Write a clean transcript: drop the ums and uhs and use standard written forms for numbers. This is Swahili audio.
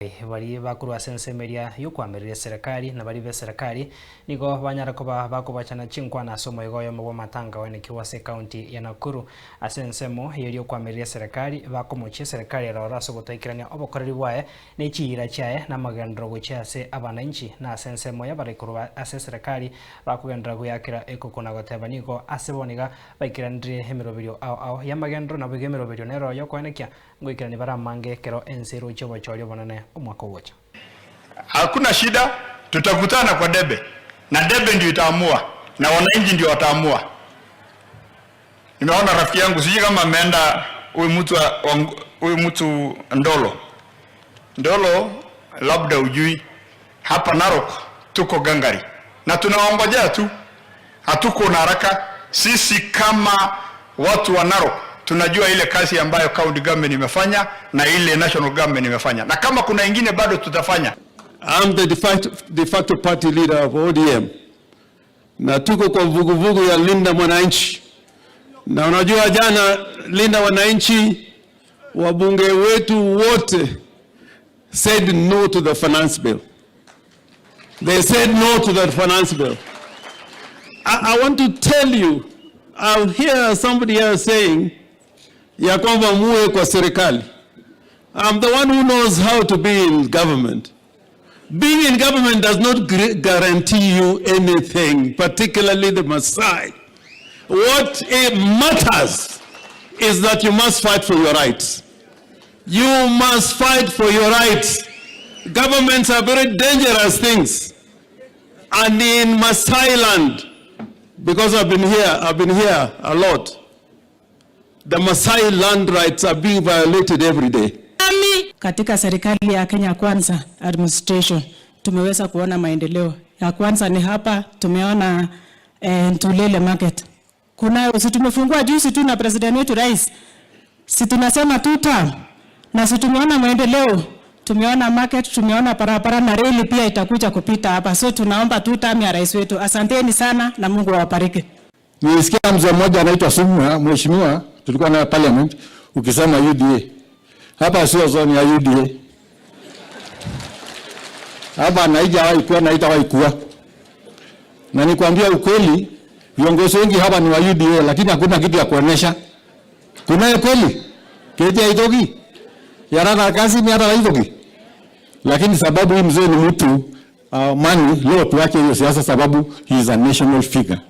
Baria bakorwa ase ensemo eria y'okoamereria eserekari na baria b'eserekari nigo banyara koba bakobachana chinkwana ase omoyega oyomo bw'amatanga oenekigwe ase ekaunti ya Nakuru. Ase ensemo y'eria okoamereria eserekari bakomochia eserekari eroro ase ogotoikerania obokoreri bwaye ne chiira chiaye na amagenderero gochia ase abanainchi na ase ensemo y'abarai korwa ase eserekari bakogenderera goeakera ekoko na goteba nigo ase bono iga baikeranire emeroberio ao ao y'amagenderero naboigo emeroberio nero y'okoenekia Ngoikerania bare amange ekero ense erochie obochori obonene omwaka ogocha. Hakuna shida, tutakutana kwa debe na debe ndio itaamua na wananchi ndio wataamua. Nimeona rafiki yangu sijui kama ameenda huyu mtu huyu mtu Ndolo. Ndolo labda ujui, hapa Narok tuko gangari na tunaongojea tu, hatuko na haraka. Sisi kama watu wa Narok tunajua ile kazi ambayo county government imefanya na ile national government imefanya, na kama kuna ingine bado tutafanya. I'm the de facto party leader of ODM na tuko kwa vuguvugu ya Linda Mwananchi, na unajua jana Linda Mwananchi, wabunge wetu wote said no to the finance bill. They said no to the finance bill. I want to tell you, I hear somebody else saying ya kwamba muwe kwa serikali. I'm the one who knows how to be in government. Being in government does not guarantee you anything, particularly the Maasai. What it matters is that you must fight for your rights. You must fight for your rights. Governments are very dangerous things. And in Maasai land, because I've been here a lot, the Maasai land rights are being violated every day. Katika serikali ya Kenya Kwanza administration tumeweza kuona maendeleo. Ya kwanza ni hapa tumeona Ntulele market. Kuna si tumefungua juzi tu na president wetu rais, si tunasema two term, na si tumeona maendeleo, tumeona market, tumeona barabara na reli pia itakuja kupita hapa, so tunaomba two term ya rais wetu. Asanteni sana na Mungu awabariki. Nilisikia mzee mmoja anaitwa Sumwa, mheshimiwa, tulikuwa naye parliament, ukisema UDA. Hapa sio zone ya UDA. Hapa na haijawahi kuwa na haitawahi kuwa. Na nikwambia ukweli, viongozi wengi hapa ni wa UDA, lakini hakuna kitu ya kuonesha. Kunayo kweli? Keti haitoki. Yarana kazi ni hata haitoki. Lakini sababu hii mzee ni mtu mani, leo tuache hiyo siasa sababu he is a national figure.